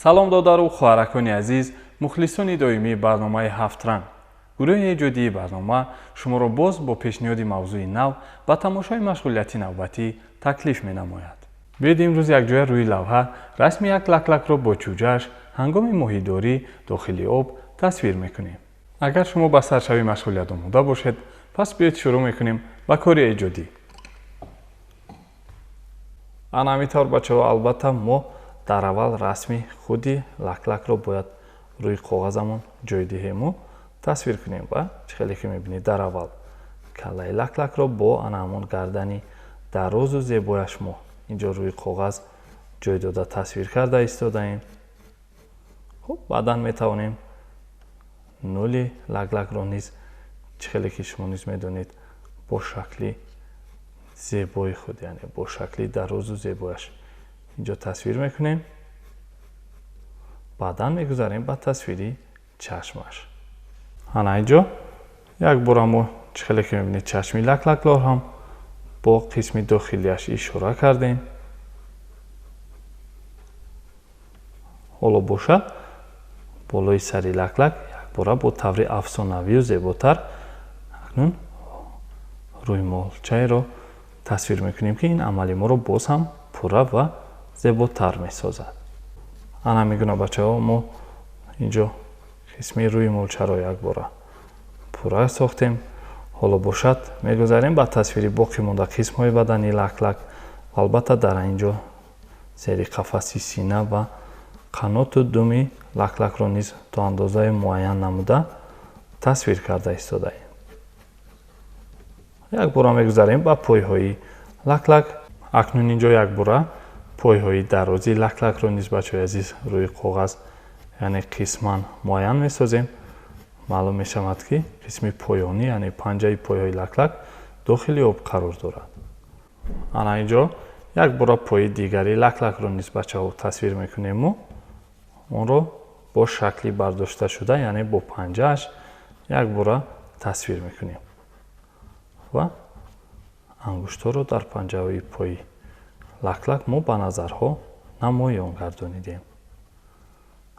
Салом додару хоҳаракони азиз, мухлисони доимии барномаи ҳафтранг. Гурӯҳи эҷодии барнома шуморо боз бо пешниҳоди мавзӯи нав ба тамошои машғулияти навбатӣ таклиф менамояд. Биёед имрӯз якҷоя рӯи лавҳа расми як лаклакро бо чӯҷааш ҳангоми моҳидорӣ дохили об тасвир мекунем. Агар шумо ба саршавии машғулият омода бошед, пас биёед шурӯъ мекунем ба кори эҷодӣ. Ана ҳамин тавр, бачаҳо, албатта мо дар аввал расми худи лаклакро бояд рӯи коғазамон ҷой диҳему тасвир кунем ва чӣ хеле ки мебинед, дар аввал каллаи лаклакро бо ана ҳамон гардани дарозу зебояш мо инҷо рӯи коғаз ҷой дода тасвир карда истодаем. Хуб, баъдан метавонем нули лаклакро низ, чӣ хеле ки шумо низ медонед, бо шакли зебои худ, яъне бо шакли дарозу зебояш инҷо тасвир мекунем. Баъдан мегузарем ба тасвири чашмаш. Ана инҷо як бора мо, чӣ хеле ки мебинед, чашми лаклакро ҳам бо қисми дохилияш ишора кардем. Ҳоло бошад, болои сари лаклак якбора бо таври афсонавию зеботар акнун рӯймолчаеро тасвир мекунем, ки ин амали моро боз ҳам пурра ва зеботар месозад. Ана мегуна, бачаҳо, мо инҷо қисми рӯймолчаро якбора пурра сохтем. Ҳоло бошад, мегузарем ба тасвири боқӣ монда қисмҳои бадани лаклак. Албатта дар инҷо зери қафаси сина ва қаноту думи лаклакро низ то андозаи муайян намуда тасвир карда истодаем. Якбора мегузарем ба пойҳои лаклак. Акнун инҷо якбора пойҳои дарози лаклакро низ, бачаҳои азиз, рӯи коғаз, яъне қисман муайян месозем. Маълум мешавад, ки қисми поёнӣ, яъне панҷаи пойҳои лаклак дохили об қарор дорад. Ана инҷо якбора пои дигари лаклакро низ, бачаҳо, тасвир мекунему онро бо шакли бардошташуда, яъне бо панҷааш якбора тасвир мекунем ва ангуштҳоро дар панҷаҳои пои лаклак мо ба назарҳо намоён гардонидем.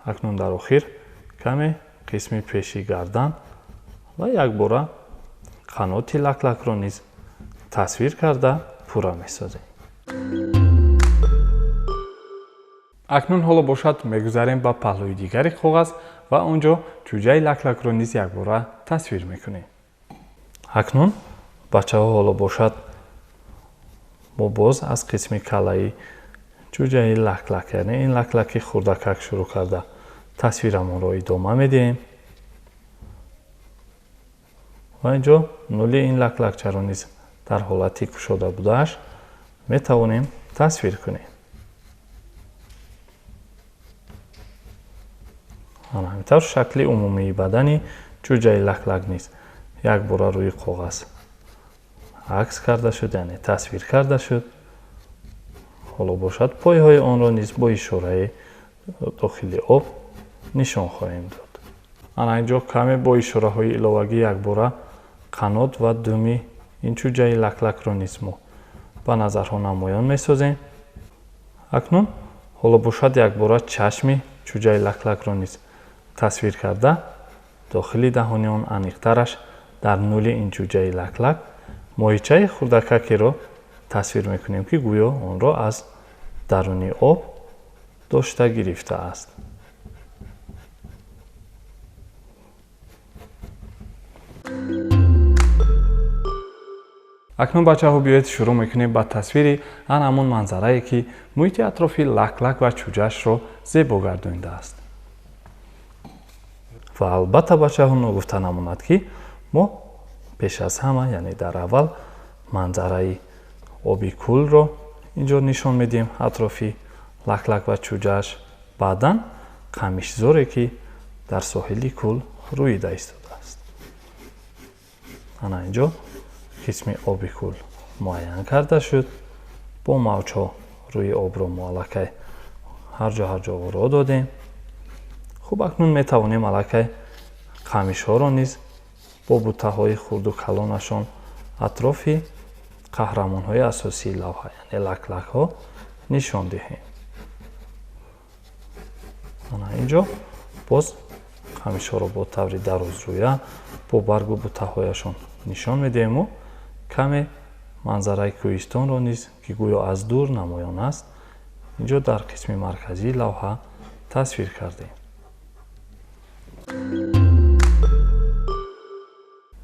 Акнун дар охир каме қисми пеши гардан ва якбора қаноти лаклакро низ тасвир карда пурра месозем. Акнун ҳоло бошад, мегузарем ба паҳлӯи дигари коғаз ва он ҷо чӯҷаи лаклакро низ якбора тасвир мекунем. Акнун, бачаҳо, ҳоло бошад, мо боз аз қисми каллаи чӯҷаи лаклак, яъне ин лаклаки хурдакак, шурӯъ карда тасвирамонро идома медиҳем ва инҷо нули ин лаклакчаро низ дар ҳолати кушода будааш метавонем тасвир кунем. Ана ҳамин тавр шакли умумии бадани чӯҷаи лаклак низ якбора рӯи коғаз акс карда шуд, яъне тасвир карда шуд. Ҳоло бошад, пойҳои онро низ бо ишораи дохили об нишон хоҳем дод. Ана инҷо каме бо ишораҳои иловагӣ якбора қанот ва думи ин чӯҷаи лаклакро низ мо ба назарҳо намоён месозем. Акнун ҳоло бошад, якбора чашми чӯҷаи лаклакро низ тасвир карда дохили даҳони он, аниқтараш дар нули ин чӯҷаи лаклак, моҳичаи хурдакакеро тасвир мекунем, ки гӯё онро аз даруни об дошта гирифтааст. Акнун, бачаҳо, биёед шурӯъ мекунем ба тасвири ан ҳамон манзарае, ки муҳити атрофи лаклак ва чӯҷаашро зебо гардонидааст. Ва албатта, бачаҳо, ногуфта намонад, ки мо пеш аз ҳама, яъне дар аввал, манзараи оби кӯлро инҷо нишон медиҳем атрофи лаклак ва чӯҷааш, баъдан қамишзоре, ки дар соҳили кӯл рӯида истодааст. Ана инҷо қисми оби кӯл муайян карда шуд. Бо мавҷҳо рӯи обро мо аллакай ҳарҷо ҳарҷо оро додем. Хуб, акнун метавонем аллакай қамишҳоро низ бо бутаҳои хурду калонашон атрофи қаҳрамонҳои асосии лавҳа, яъне лаклакҳо, нишон диҳем. Ана инҷо боз қамишҳоро бо таври дарозрӯя бо баргу бутаҳояшон нишон медиҳему каме манзараи кӯҳистонро низ, ки гӯё аз дур намоён аст, инҷо дар қисми марказии лавҳа тасвир кардем.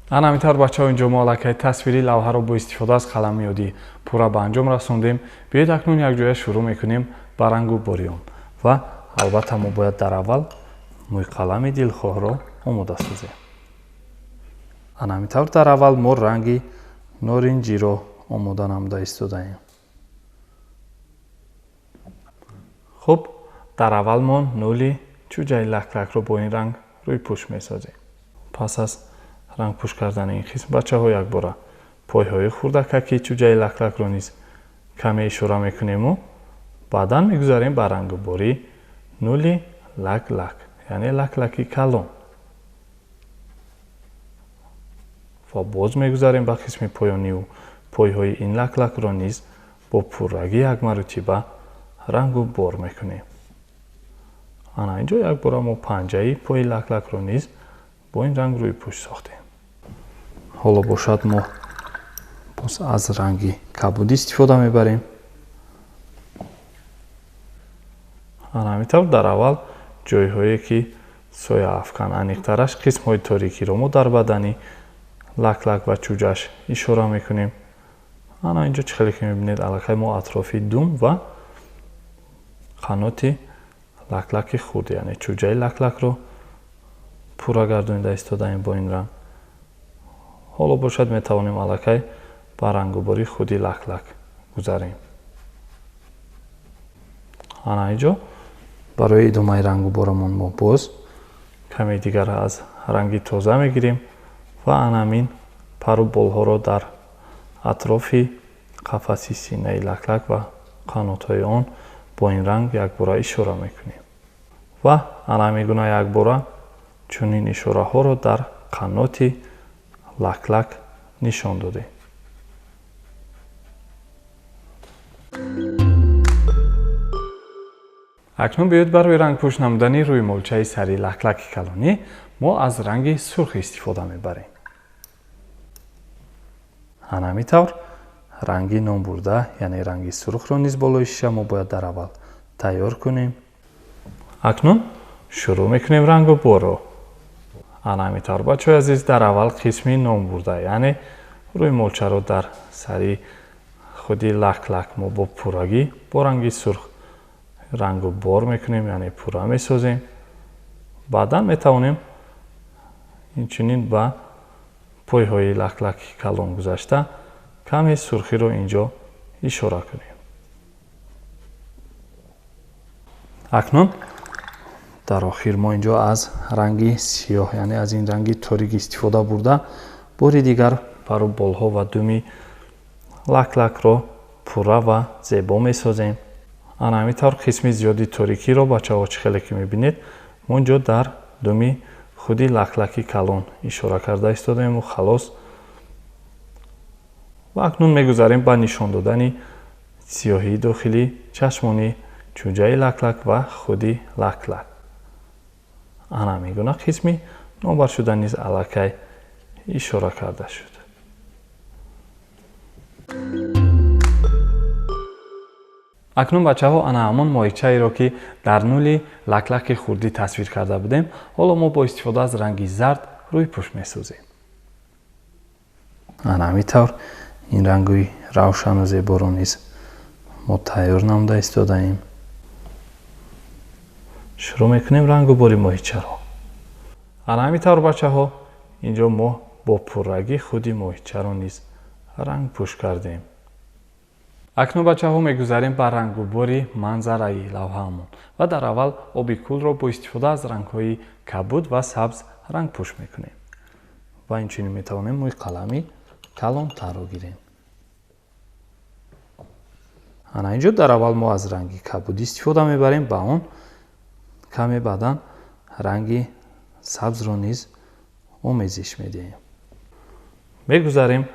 Ана ҳамин тавр бачаҳо, инҷо мо аллакай тасвири лавҳаро бо истифода аз қалами оддӣ пурра ба анҷом расондем. Биёед акнун якҷоя шурӯъ мекунем ба рангу бори он ва албатта мо бояд дар аввал мӯйқалами дилхоҳро омода созем. Ана ҳамин тавр дар аввал мо ранги норинҷиро омода намуда истодаем. Хуб, дар аввал мо нули чӯҷаи лаклакро бо ин ранг рӯйпӯш месозем. Пас аз рангпӯш кардани ин қисм бачаҳо якбора пойҳои хурдакаки чӯҷаи лаклакро низ каме ишора мекунему баъдан мегузарем ба рангубории нули лак-лак, яъне лак-лаки калон. Ва боз мегузарем ба қисми поёниву пойҳои ин лак-лакро низ бо пуррагӣ як маротиба рангу бор мекунем. Ана инҷо якбора мо панҷаи пои лак-лакро низ бо ин ранг рӯйпӯш сохтем. Ҳоло бошад мо боз аз ранги кабудӣ истифода мебарем. Ана ҳамин тавр дар аввал ҷойҳое ки сояафкан, аниқтараш қисмҳои торикиро мо дар бадани лак-лак ва чӯҷаш ишора мекунем. Ана инҷо чӣ хеле ки мебинед, аллакай мо атрофи дум ва қаноти лак-лаки хурд, яъне чӯҷаи лак-лакро пурра гардонида истодаем бо ин ранг. Ҳоло бошад метавонем аллакай ба рангубории худи лак-лак гузарем. Ана инҷо барои идомаи рангуборамон мо боз каме дигар аз ранги тоза мегирем ва ана ҳамин пару болҳоро дар атрофи қафаси синаи лак-лак ва қанотҳои он бо ин ранг якбора ишора мекунем. Ва ана ҳамин гуна якбора чунин ишораҳоро дар қаноти лак-лак нишон додем. Акнун биёед барои рангпӯш намудани рӯймолчаи сари лак-лаки калонӣ мо аз ранги сурх истифода мебарем. Ана ҳамин тавр ранги номбурда, яъне ранги сурхро низ болои шиша мо бояд дар аввал тайёр кунем. Акнун шурӯъ мекунем рангу борро. Ана ҳамин тавр бачаҳои азиз, дар аввал қисми номбурда, яъне рӯймолчаро дар сари худи лак-лак мо бо пуррагӣ бо ранги сурх рангу бор мекунем, яъне пурра месозем. Баъдан метавонем инчунин ба пойҳои лак-лаки калон гузашта каме сурхиро инҷо ишора кунем. Акнун дар охир мо инҷо аз ранги сиёҳ, яъне аз ин ранги торик истифода бурда, бори дигар пару болҳо ва думи лак-лакро пурра ва зебо месозем. Ана ҳамин тавр қисми зиёди торикиро бачаҳо чӣ хеле ки мебинед, мо инҷо дар думи худи лак-лаки калон ишора карда истодаему халос. Ва акнун мегузарем ба нишон додани сиёҳии дохилӣ, чашмони чӯҷаи лак-лак ва худи лак-лак. Ана ҳамин гуна қисми номбаршуда низ аллакай ишора карда шуд. Акнун бачаҳо, ана ҳамон моҳичаеро ки дар нули лак-лаки хурдӣ тасвир карда будем, ҳоло мо бо истифода аз ранги зард рӯйпӯш месозем. Ана ҳамин тавр ин ранги равшану зеборо низ мо тайёр намуда истодаем. Шурӯъ мекунем рангу бори моҳичаро. Ана ҳамин тавр бачаҳо, инҷо мо бо пуррагӣ худи моҳичаро низ рангпӯш кардем. Акнун бачаҳо мегузарем ба рангубори манзараи лавҳаамон ва дар аввал оби кӯлро бо истифода аз рангҳои кабуд ва сабз рангпӯш мекунем. Ва инчунин метавонем мӯи қалами калонтарро гирем. Ана инҷо дар аввал мо аз ранги кабуд истифода мебарем, ба он каме баъдан ранги сабзро низ омезиш медиҳем. Мегузарем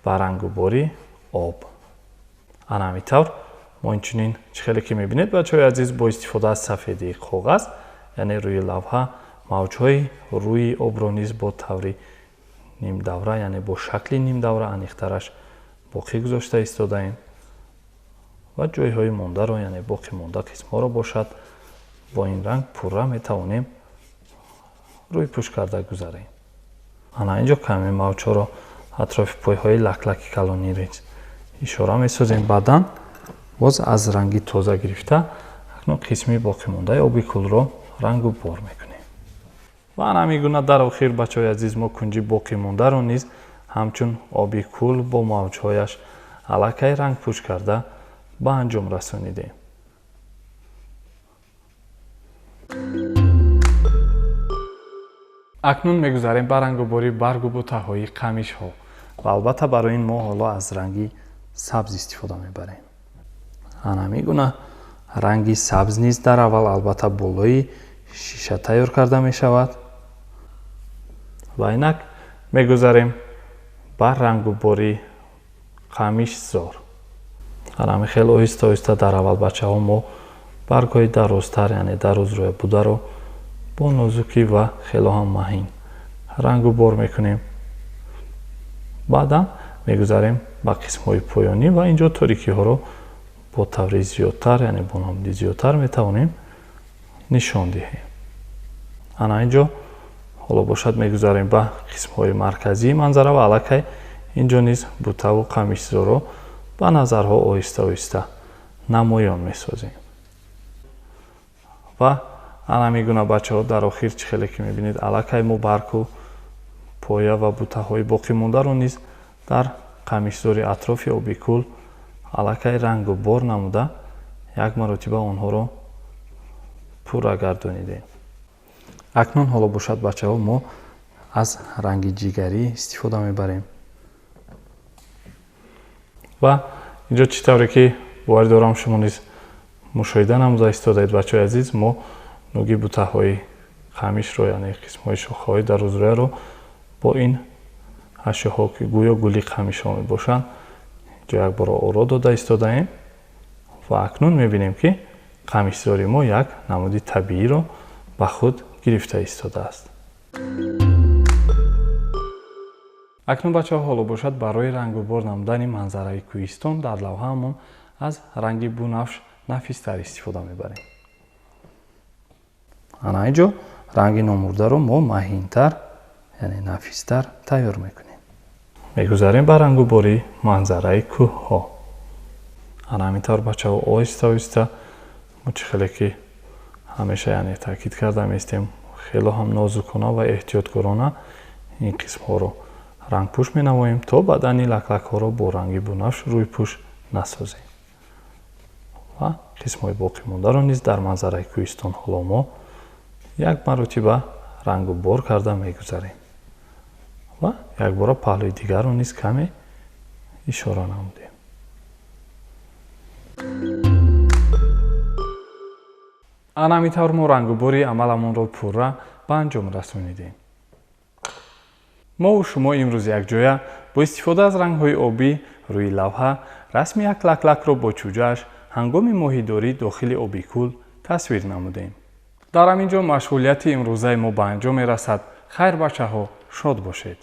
ба рангубори об. Ана ҳамин тавр мо инчунин чӣ хеле ки мебинед бачаҳои азиз, бо истифода аз сафедии коғаз, яъне рӯи лавҳа мавҷҳои рӯи обро низ бо таври нимдавра, яъне бо шакли нимдавра аниқтараш боқӣ гузошта истодаем ва ҷойҳои мондаро, яъне боқӣ монда қисмҳоро бошад бо ин ранг пурра метавонем рӯйпӯш карда гузарем. Ана инҷо каме мавҷҳоро атрофи пойҳои лаклаки калонӣ ишора месозем. Баъдан боз аз ранги тоза гирифта акнун қисми боқимондаи оби кӯлро рангу бор мекунем. Ва ана ҳамин гуна дар охир бачаҳои азиз мо кунҷи боқимондаро низ ҳамчун оби кӯл бо мавҷҳояш аллакай рангпӯш карда ба анҷом расонидем. Акнун мегузарем ба рангубори баргу бутаҳои қамишҳо ва албатта барои ин мо ҳоло аз ранги сабз истифода мебарем. Ана ҳамин гуна ранги сабз низ дар аввал албатта болои шиша тайёр карда мешавад ва инак мегузарем ба рангубори қамишзор. Ана ҳамин хел оҳиста оҳиста дар аввал бачаҳо мо баргҳои дарозтар, яъне дарозрӯя бударо бо нозукӣ ва хело ҳам маҳин рангу бор мекунем. Баъдан мегузарем ба қисмҳои поёнӣ ва инҷо торикиҳоро бо таври зиёдтар, яъне бо намуди зиёдтар метавонем нишон диҳем. Ана инҷо ҳоло бошад мегузарем ба қисмҳои марказии манзара ва аллакай инҷо низ бутаву қамишзорро ба назарҳо оҳиста оҳиста намоён месозем. Ва ана ҳамин гуна бачаҳо дар охир чӣ хеле ки мебинед аллакай мо баргу поя ва бутаҳои боқимондаро низ дар қамишзори атрофи оби кӯл аллакай рангу бор намуда як маротиба онҳоро пурра гардонидем. Акнун ҳоло бошад бачаҳо мо аз ранги ҷигарӣ истифода мебарем ва инҷо чӣ тавре ки боварӣ дорам шумо низ мушоҳида намуда истодаед бачаҳои азиз, мо нуги бутаҳои қамишро, яъне қисмҳои шохаҳои дарозрӯяро бо ин ашёҳо ки гӯё гули қамишҳо мебошанд инҷо якбора оро дода истодаем ва акнун мебинем ки қамишзори мо як намуди табииро ба худ гирифта истодааст. Акнун бачаҳо ҳоло бошад барои рангубор намудани манзараи кӯҳистон дар лавҳаамон аз ранги бунафш нафистар истифода мебарем. Ана инҷо ранги номурдаро мо маҳинтар, яъне нафистар тайёр мекунем. Мегузарем ба рангубори манзараи кӯҳҳо. Ана ҳамин тавр бачаҳо оҳиста оҳиста мо чӣ хеле ки ҳамеша, яъне таъкид карда меистем, хело ҳам нозукона ва эҳтиёткорона ин қисмҳоро рангпӯш менамоем то баъдан ин лаклакҳоро бо ранги бунафш рӯйпӯш насозем. Ва қисмҳои боқимондаро низ дар манзараи кӯҳистон ҳоло мо як маротиба рангу бор карда мегузарем ва якбора паҳлӯи дигарро низ каме ишора намудем. Ана ҳамин тавр мо рангубори амаламонро пурра ба анҷом расонидем. Мову шумо имрӯз якҷоя бо истифода аз рангҳои обӣ рӯи лавҳа расми як лаклакро бо чӯҷааш ҳангоми моҳидорӣ дохили оби кӯл тасвир намудем. Дар ҳамин ҷо машғулияти имрӯзаи мо ба анҷом мерасад. Хайр бачаҳо, шод бошед.